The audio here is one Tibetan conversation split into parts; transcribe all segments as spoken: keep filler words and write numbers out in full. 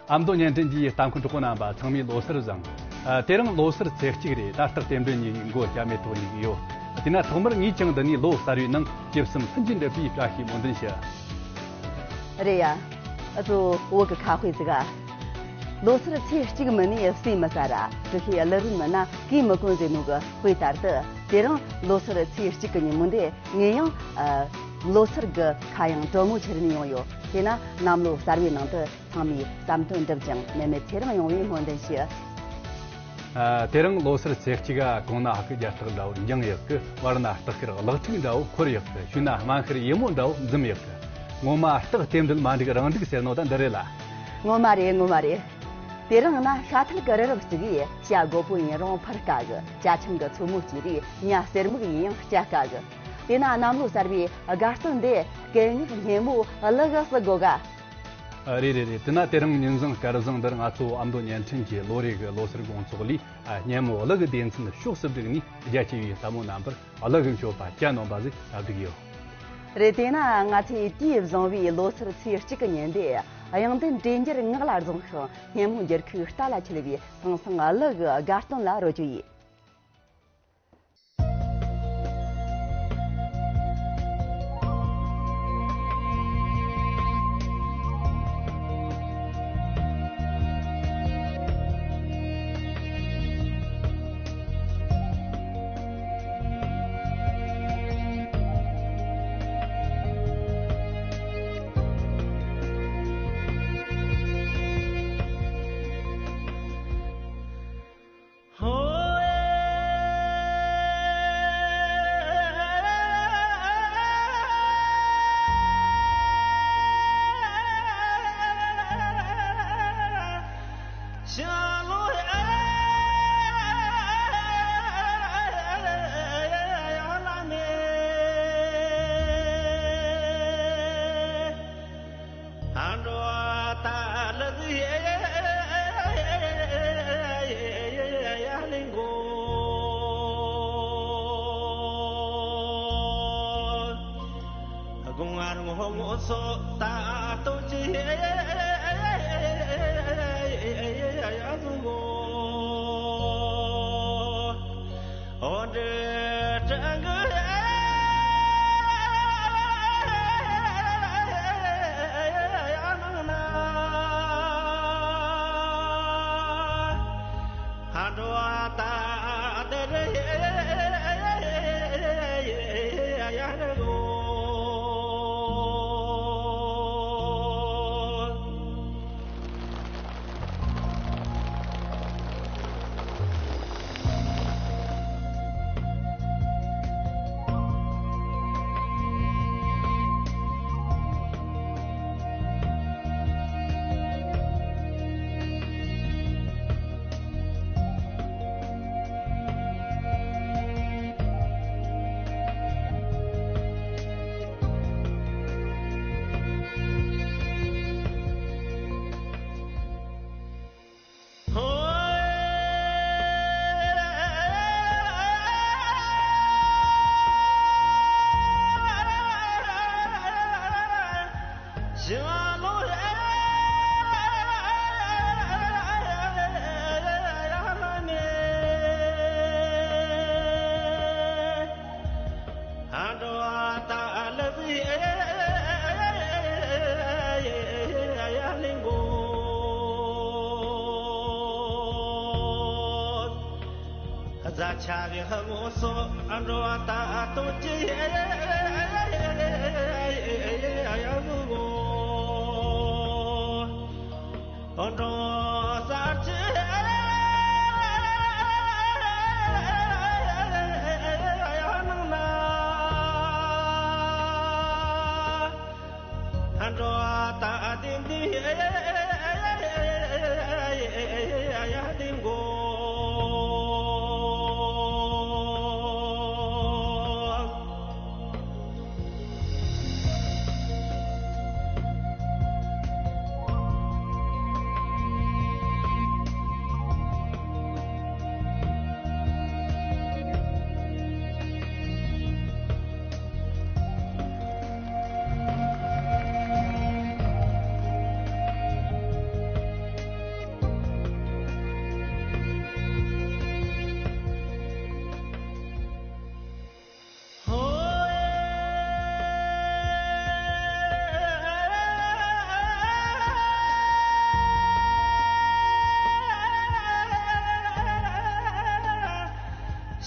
ཨ་མདོ་བརྙན་འཕྲིན་གྱི་ལྟ་མཁན་གྲོགས་པོ་རྣམ་པ་ཚང་མས་ལོ་གསར་བཟང་། ཨ། དེ་རིང་ལོ་གསར་ཚེས་གཅིག་རེད། ད་རྟགས་རྟེན་འབྲེལ་གཉིས་མགོ་བཅད་མེད་ཐོག་གཉིས་ཡོད། དེས་ན་ཐོག་མར་ངས་ཀྱང་འདི་ནས་ལོ་གསར་བའི་ནང་སྐྱེ་བསམ་ལྷུན་གྱིས་འགྲུབ་པའི་བཀྲ་ཤིས་སྨོན་འདུན་ཞུ། རེད་ཡ། ཨ་ཙོ་བོད་ཀྱི་ཁ་དཔེ་ཟིག་ག་ལོ་གསར་ཚེས་གཅིག་མིན་ནས་ཟས་མི་ཟ་ར། གྲུ་ཤེས་ཀླུ་རོལ་མིན་ན་གོས་མི་གོན་ཟེར་ནོ་གི་དཔེ་ལྟར་དུ། དེ་རིང་ལོ་གསར་ཚེས་གཅིག་གི་ཉིན་མོ་འདི་ངས་ཡང་། ཨ། ལོ་གསར་གྱི་ཁ་གཡང་དྲོན་མོ་ཁྱེར་ནས་ཡོང་ཡོད། དེས་ན་གནམ་ལོ་གསར་བའི་ནང་དུ་ཚང་མས་བསམ་དོན་འགྲུབ་ཅིང་ནད་མེད་ཚེ་རིང་ཡོང་བའི་སྨོན་འདུན་ཞུ། ཨ། དེ་རིང་ལོ་གསར་ཚེས་གཅིག་ག་གོང་ན་ཨ་ཁུ་རྒྱ་སྟག་འདྲ་བོ་འགྱིང་ཡག་གི། བར་ན་སྟག་ཤར་གླག་ཕྲུག་འདྲ་བོ་འཁོར་ཡག་གི། ཤུལ་ན་སྨན་ཤར་ཡུ་མོ་འདྲ་བོ་འཛུམ་ཡག་གི། ངོ་མ་སྟག་རྟེན་འབྲེལ་མ་འགྲིག་རང་འགྲིག་ཟེར་ནོ་ད་འདི་རེད་ལ། ངོ་མ་རེད། ངོ་མ་རེད། དེ་རིང་ན་ཤ་ཐལ་གི་རི་རབ་ཟིག་གིས་བྱ་རྒོད་པོ་ཡིན་རུང་འཕུར་དཀའ་གི། བྱ་ཆང་གི་མཚོ་མོ་སྐྱེས་རིགས་ཉ་གསེར་མིག་ཡིན་ཡང་སྐྱ་དཀའ་གི། དེས་ན་གནམ་ལོ་གསར་བའི་དགའ་སྟོན་འདི་སྐད་ངག་སྙན་མོ་གླུ་ག་སུ་དགོ་ག་ཨ། རེད་རེད་རེད། དེས་ན་དེ་རིང་ཉིན་བཟང་སྐར་བཟང་འདིར་ང་ཚོ་ཨ་མདོ་བརྙན་འཕྲིན་གྱི་ལོ་རེ་གི་ལོ་གསར་དགོང་ཚོགས་ལས། ཨ། སྙན་མོ་གླུ་གི་སྡེ་ཚན་ཕྱོགས་སུ་བསྒྲིགས་ནས་རྒྱ་ཆེ་བའི་ལྟད་མོ་རྣམ་པར་གླུ་གི་མཆོད་པ་བཅའ་གནང་པ་ཟིག་ལབ་བསྡད་ཡོད། རེད། དེས་ན་ང་ཚོས་དུས་བཟང་བའི་ལོ་གསར་ཚེས་གཅིག་གི་ཉིན་དེ། དབྱངས་ལྡན་གྲོས་འགྱུར་ངག་ལ་བཟུང་ཞིང་སྙན་མོ་འགྱུར་ཁུག་རྟ་ལ་འཁྱིལ་བའི་ཟང་ཟིང་གླུ་གི་དགའ་སྟོན་ལ་རོལ་རྒྱུ་ཡིན།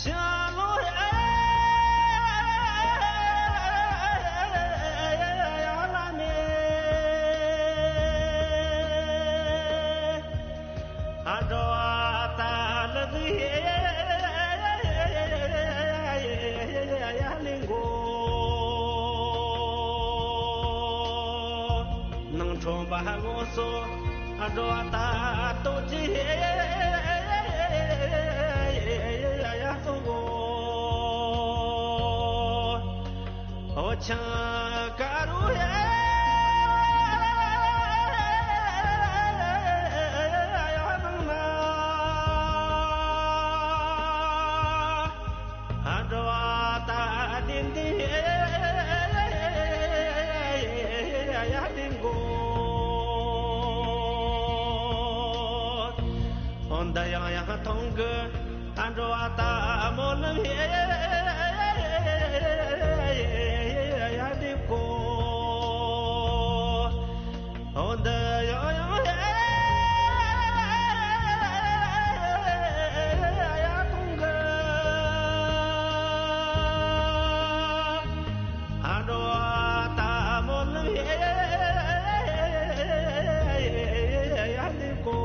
ཞང་ལོ་ཡ་ལ་མེ། ཨ་འགྲོ་བ་ད་ལ་དུ་ཡ་ལིང་གོ། ནང་ཁྲོམ་པ་ངོ་སོ་ཨ་འགྲོ་བ་ད་ལྟོ་ཅི་ཡ་སོ་གོ། ཨོ་ཆང་ཀ་རུ་ཡ་ཡ་ནང་ན། ཨ་འགྲོ་བ་ད་དེ་འདི་ཡ་དེ་མགོ། འོ་འདི་ཡང་ཡང་མཐོང་གི། ཨ་འགྲོ་བ་ད་མོ་ལམ་ཡ་དེ་མགོ། འོ་འདི་ཡང་ཡང་ཡ་མཐོང་གི། ཨ་འགྲོ་བ་ད་མོ་ལམ་ཡ་འདི་གོ།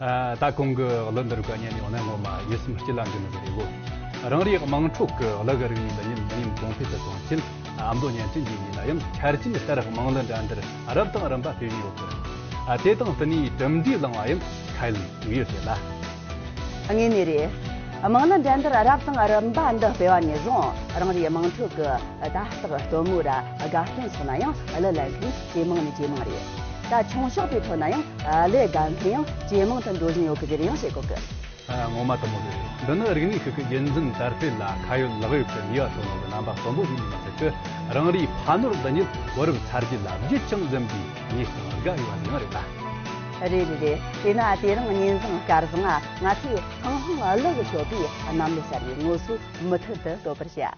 ཨ། ད་གོང་གི་གླུ་འདི་རིགས་ཉན་ནས་འོ་ན་ངོ་མ་ཡིད་སེམས་སྐྱིད་ལ་འགྱུར་ནི་རེད་གོ། རང་རེའི་དམངས་ཁྲོད་ཀྱི་གླུ་གི་རིག་གནས་འདི་ཉིད་མི་ཉམས་གོང་འཕེལ་དུ་གཏོང་ཆེད། ཨ་མདོ་ཉན་ཅིན་གྱིས་ཡིན་ན་ཡང་ཆར་ཆེན་ལྟར་དམངས་གླུ་འགྲན་བསྡུར་རབ་དང་རིམ་པ་སྤེལ་ནས་ཡོད་ཀི། ཨ། དེ་དང་བསྟུན་ནས་གྲུབ་འབྲས་བླངས་པ་ཡང་ཁས་ལེན་ཡོད་རེད་ལ། དངོས་གནས་རེད། དམངས་གླུ་འགྲན་བསྡུར་རབ་དང་རིམ་པ་འདི་སྤེལ་བ་ནས་བཟུང་རང་རེའི་དམངས་ཁྲོད་ཀྱི་ད་ལྟ་སྟོན་མོ་ར་དགའ་སྟོན་སོགས་ན་ཡང་གླུ་ལེན་མཁན་ཇེ་མང་ནས་ཇེ་མང་རེད། ད་ཆུང་ཤོས་པའི་ཁྲོད་ན་ཡང་གླུ་དགའ་མཁན་ཡང་ཇེ་མང་དུ་འགྲོ་བཞིན་ཡོད་ཀི་ཟེར་ཡང་བཤད་དགོས་ཀི། ཨ། ངོ་མ་དེ་མོ་རེད། འདི་ནི་རིག་གནས་ཤིག་གི་རྒྱུན་འཛིན་དར་སྤེལ་ལ་ཁ་ཡོད་ལག་ཡོད་ཀྱི་ནུས་པ་ཐོན་ནོ་གི་རྣམ་པ་གསོན་པོ་ཞིག་ཡིན་མ་ཟད་ཀི། རང་རེའི་ཕ་ནོར་འདི་ཉིད་བུ་རབས་ཚ་རྒྱུད་ལ་བརྗིད་ཅིང་འཛིན་པའི་ངེས་ཤིང་དགའ་འོས་པ་ཞིག་རེད་ལ། རེད་རེད་རེད། དེས་ན་དེ་རིང་ཉིན་བཟང་སྐར་བཟང་ང་ཚོས་ཧང་ཧང་གླུ་གི་ཞོགས་པའི་གནམ་ལོ་གསར་བའི་ངོ་སོ་མུ་མཐུད་དུ་གཏོད་པར་བྱ།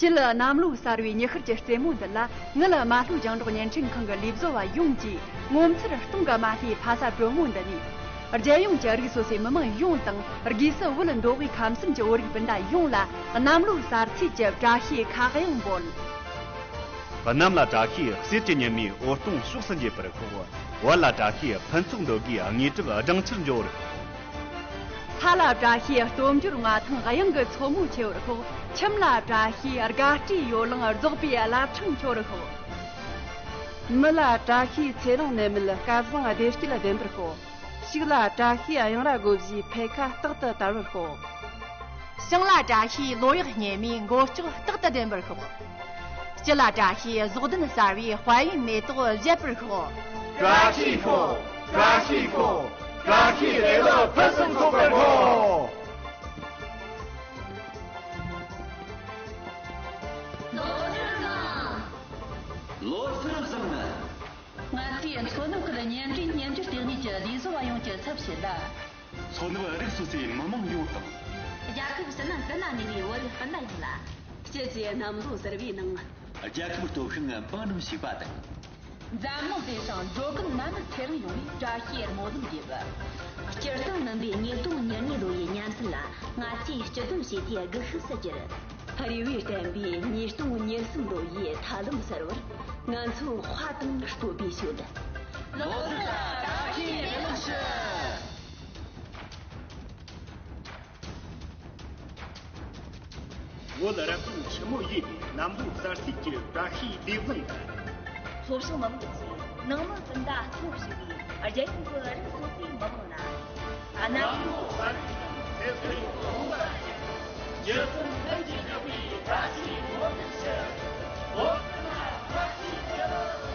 སྤྱི་ལ་གནམ་ལོ་གསར་བའི་ཉི་ཤར་གྱི་རྩེ་མོ་འདི་ལ། ངེད་རྨ་ལྷོ་རྒྱང་སྒྲོག་བརྙན་འཕྲིན་ཁང་གི་ལས་བཟོ་བ་ཡོངས་ཀྱིས་ངོ་མཚར་སྟོང་གི་མ་ལྷའི་ཕ་ས་དྲོན་མོ་འདི་ནས། རྒྱལ་ཡོངས་ཀྱི་རིགས་སོ་སོའི་མི་མང་ཡོངས་དང་། སྒོས་སུ་བོད་མདོ་དབུས་ཁམས་གསུམ་གྱི་བོད་རིགས་སྤུན་ཟླ་ཡོངས་ལ་གནམ་ལོ་གསར་ཚེས་ཀྱི་བཀྲ་ཤིས་ཁ་གཡང་འབོད། གནམ་ལ་བཀྲ་ཤིས་གསེར་གྱི་ཉི་མའི་འོད་སྟོང་ཕྱོགས་སུ་འགྱེད་པར་ཤོག། བར་ལ་བཀྲ་ཤིས་ཕུན་ཚོགས་འདོད་དགུའི་དངོས་གྲུབ་སྦྲང་ཆར་འཇོ་བར་ཤོག། ས་ལ་བཀྲ་ཤིས་སྟོབས་འབྱོར་མངའ་ཐང་གཡང་གི་མཚོ་མོ་ཁྱེར་བར་ཤོག། ཁྱིམ་ལ་བཀྲ་ཤིས་དགའ་སྤྲོའི་ཡོ་ལང་རྫོགས་པའི་བླ་བྲང་ཁྱེར་བར་ཤོག། མི་ལ་བཀྲ་ཤིས་ཚེ་རིང་ནད་མེད་སྐལ་བཟང་བདེ་སྐྱིད་ལྡན་པར་ཤོག། ཕྱུགས་ལ་བཀྲ་ཤིས་གཡང་ར་སྒོ་བཞིའི་འཕེལ་ཁ་རྟག་ཏུ་དར་བར་ཤོག། ཞིང་ལ་བཀྲ་ཤིས་ལོ་གཡག་སྙེ་མའི་མགོ་ལྕོག་རྟག་ཏུ་ལྡན་པར་ཤོག། སྤྱི་ལ་བཀྲ་ཤིས་ཟོག་ལྡན་གསར་བའི་དཔལ་ཡོན་མེ་ཏོག་བཞད་པར་ཤོག། བཀྲ་ཤིས་ཤོག། བཀྲ་ཤིས་ཤོག། བཀྲ་ཤིས་བདེ་ལེགས་ཕུན་སུམ་ཚོགས་པར་ཤོག། ལོ་གསར་བཟང་། ལོ་གསར་བཟང་། ང་ཚོས་མཚོ་ནུབ་ཁུལ་གཉེན་སྒྲིག་ཉིན་རྒྱུན་ལྟེ་གནས་ཀྱི་ལས་བཟོ་བ་ཡོངས་ཀྱི་ཚབ་བྱས་ལ། མཚོ་ནུབ་རིགས་སོ་སོའི་མི་མང་ཡོངས་དང་། རྒྱལ་ཁབ་ཕྱི་ནང་ཀུན་ན་གནས་པའི་བོད་རིགས་སྤུན་ཟླ་ཡོངས་ལ། སྤྱི་ཟླའི་གནམ་ལོ་གསར་བའི་ནང་། རྒྱལ་ཁབ་སྟོབས་ཤུགས་འབུམ་རམས་བྱས་པ་དང་། འཛམ་གླིང་བདེ་ཞིང་འགྲོ་ཀུན་ནད་མེད་ཚེ་རིང་ཡོང་བའི་བཀྲ་ཤིས་སྨོན་ལམ་ཡོད། སྤྱིར་བཏང་མིན་པའི་ཉིས་སྟོང་ཉེར་གཉིས་ལོ་ཡི་ཉམས་ཚད་ལ་ང་ཚོས་སྤྱི་སྡོམ་བྱས་ཏེ་སྒུལ་ཤུགས་སུ་གྱུར། རེ་བས་བརྟན་པའི་ཉིས་སྟོང་ཉེར་གསུམ་ལོ་ཡི་ཐབས་ལམ་གསར་བར་ང་ཚོ་དཔའ་དང་སྤོབས་པས་ཤོད། ལོ་གསར་བཀྲ་ཤིས་བདེ་ལེགས་ཞུ། བོད་རབ་བྱུང་ཆུ་མོ་ཡིས་གནམ་ལོ་གསར་ཚེས་ཀྱི་བཀྲ་ཤིས་བདེ་ལེགས། ལྷོ་བྱང་མི་དམངས་ཀྱིས་ནང་མི་སྤུན་ཟླ་གཙོ་བྱས་པའི་རྒྱལ་ཡོངས་ཀྱི་རིགས་སོ་སོའི་མི་མང་ལ། གནམ་ལོ་གསར་བའི་ཚེས་གསུམ་གོང་ལ་ཡང་། རྒྱུ་མཚན་ལྷུན་གྱིས་གྲུབ་པའི་བཀྲ་ཤིས་སྨོན་འདུན་ཞུ། བོད་ཀུན་ལ་བཀྲ་ཤིས་བདེ་ལེགས།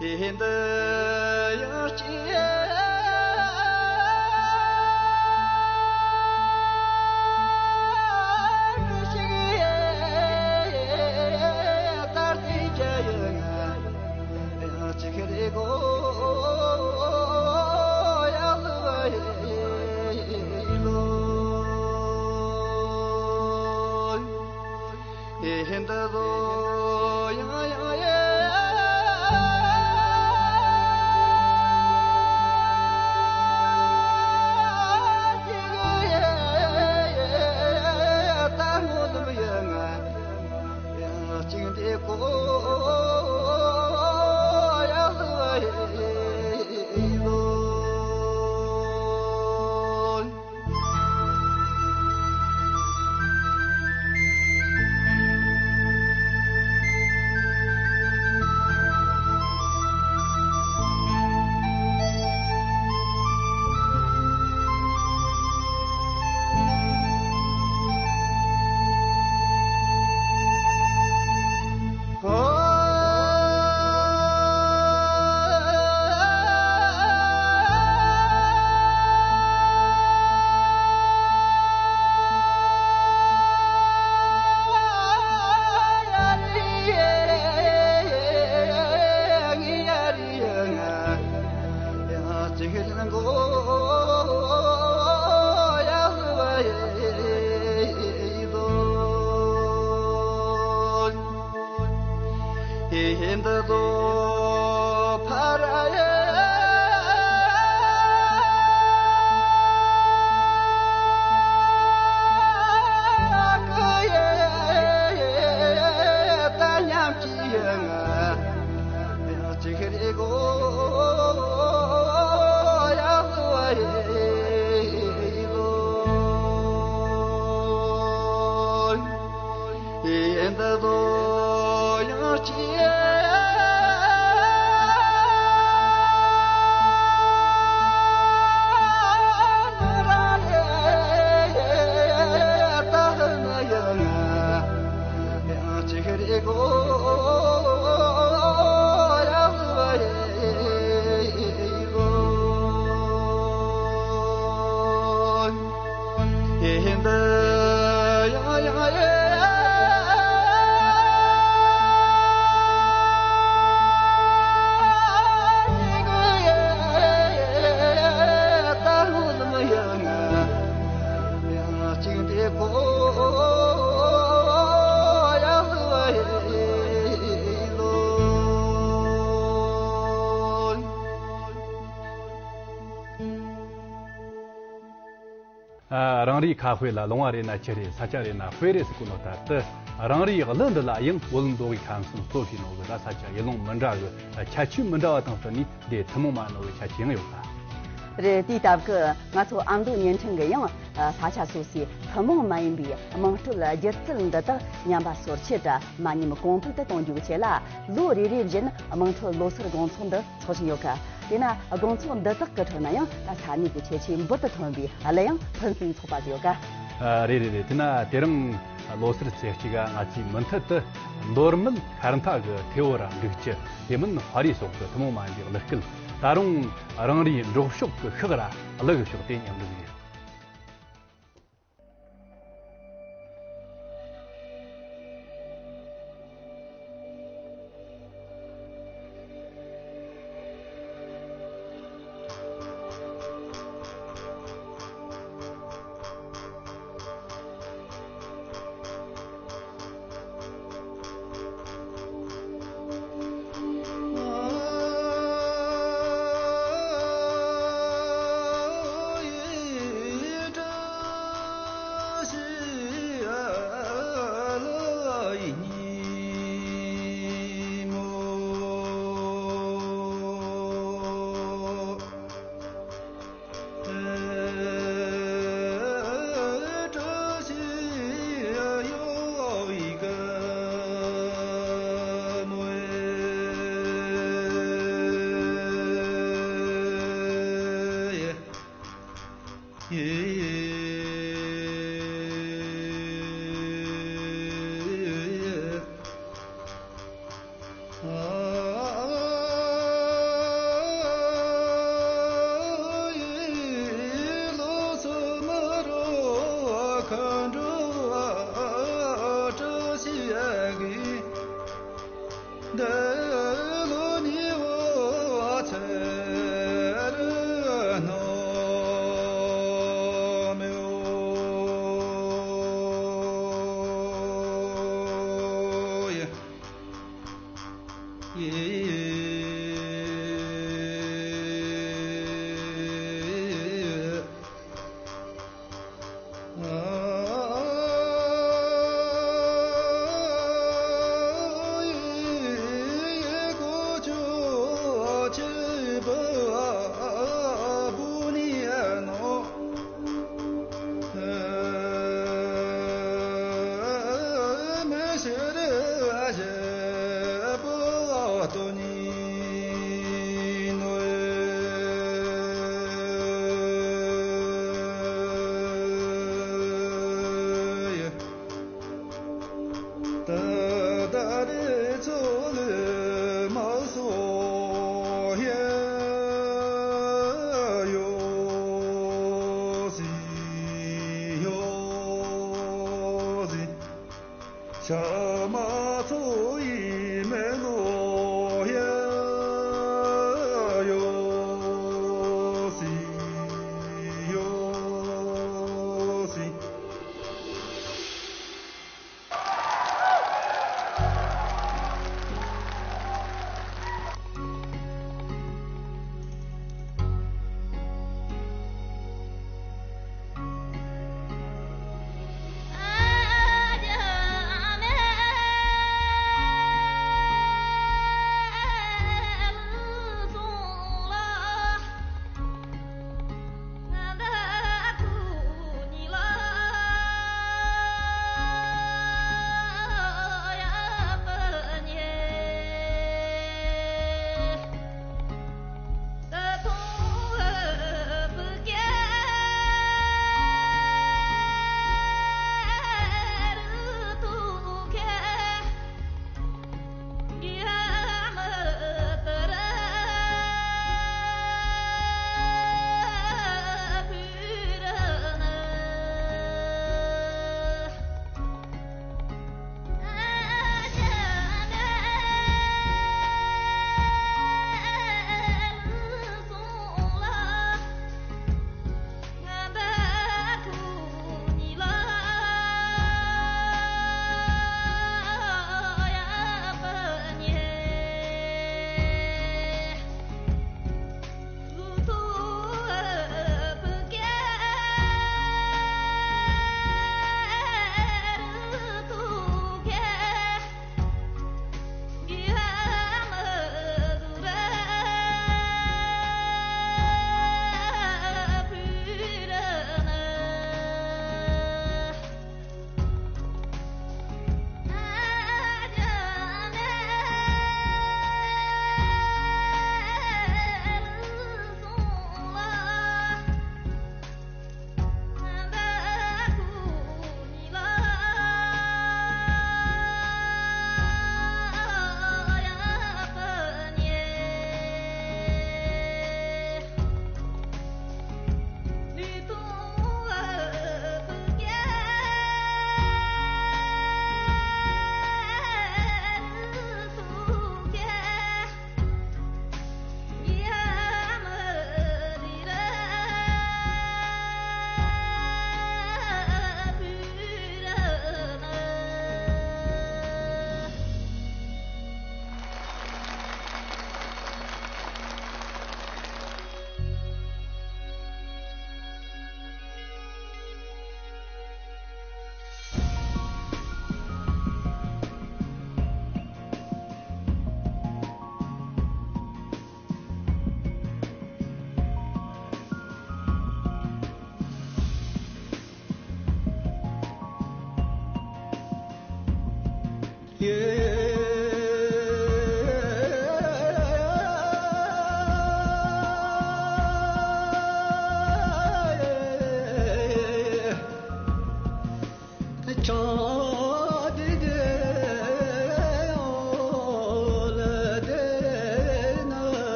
ཡིན་འདི་ཡང་ཅི་ཞིག་ཡིན། ད་ལྟའི་རྒྱ་ཡི་ང་ཡང་ཅི་ཁེ་རེ་གོ་ཡག་ལུ་ཡིན་ལོ། ཧེ་ཧེ་འདི་ཚོ་ཡང་ཡང་ཡེ། ཅི་གི་ཡེ་ཡེ་ད་སྔོན་ལམ་ཡང་ང་ཡང་ཅིག་འདི་གོ་ཡག་ལུ་ཡེ་ལོ། ཧེ་ཧེ་འདི་ཚོ་ཕ་ར་ཡེ། ཀུ་ཡེ་ད་མཉམ་གྱི་ཡེ་ང་ཡང་ཅི་ཧེ་རེ་གོ་ཡག་ལུ་ཡེ་ལོ། ཡིན་འདི་ཚོ་ཡང་ཅི་ཡེ། ད་ཧ་ན་ཡང་ང་ཡང་ཅི་ཧེ་རེ་གོ་ཡག་ལུ་ཡེ་ལོ། ཧེ་ཧེ་འདི་ཡང་ཡང་ཡེ། ཡེ་གི་ཡེ་ད་ལུ་ལམ་ཡང་ང་ཡང་ཅིག་འདི་གོ་ཡག་ལུ་ཡེ་ལོ། ཨ། རང་རེའི་ཁ་དཔེ་ལ་ལུང་བ་རེ་ན་ཆུ་རེ། ས་ཆ་རེ་ན་དཔེ་རེ་ཟེར་གོ་ནོ་ལྟར་དུ། རང་རེའི་གླུ་འདི་ལ་ཡང་བོད་མདོ་དབུས་ཁམས་གསུམ་གཙོ་བྱས་ནོ་གི་ལ་ས་ཆ་ཡུལ་ལུང་མི་འདྲ་གི་ཁྱད་ཆོས་མི་འདྲ་བ་དང་བསྟུན་ནས་འདི་ཐུན་མོང་མ་ཡིན་ནོ་གི་ཁྱད་ཆོས་ཡང་ཡོད་ལ། རེད། དེའི་སྟབས་ཀྱིས་ང་ཚོ་ཨ་མདོ་བརྙན་འཕྲིན་གྱིས་ཡང་ས་ཆ་སོ་སོའི་ཐུན་མོང་མ་ཡིན་པའི་དམངས་ཁྲོད་སྒྱུ་རྩལ་འདི་དག་ཉམས་པ་སོར་ཆུད་དྲ་མ་ཉམས་གོང་འཕེལ་དུ་གཏོང་རྒྱུའི་ཆེད་ལ། ལོ་རེ་རེ་བཞིན་དམངས་ཁྲོད་ལོ་སར་དགོང་ཚོགས་འདི་འཚོགས་བཞིན་ཡོད་ཀ། དེས་ན་དགོང་ཚོགས་འདི་དག་གི་ཁྲོད་ན་ཡང་ད་ས་གནས་ཀྱི་ཁྱད་ཆོས་འབུར་དུ་ཐོན་པའི་གླུ་དབྱངས་ཕུན་སུམ་ཚོགས་པ་ཟིག་ཡོད་ཀ། ཨ། རེད་རེད་རེད། དེས་ན་དེ་རིང་ལོ་སར་ཚེས་གཅིག་ག་ང་ཚོས་མུ་མཐུད་དུ་མདོ་སྨད་ཤར་མཐའ་གི་ཐེ་བོ་ར་འབྲུག་ཆུ། དེ་མིན་དཔའ་རིས་སོགས་ཀྱི་ཐུན་མོང་མ་ཡིན་པའི་གླུ་སྐད། ད་རུང་རང་རེའི་འབྲོག་ཕྱོགས་ཀྱི་ཤག་ར་གླུ་གི་ཕྱོགས་དེ་མཉམ་འདུག་ཟིག། ཐ་མ་ཚོ་ཡི་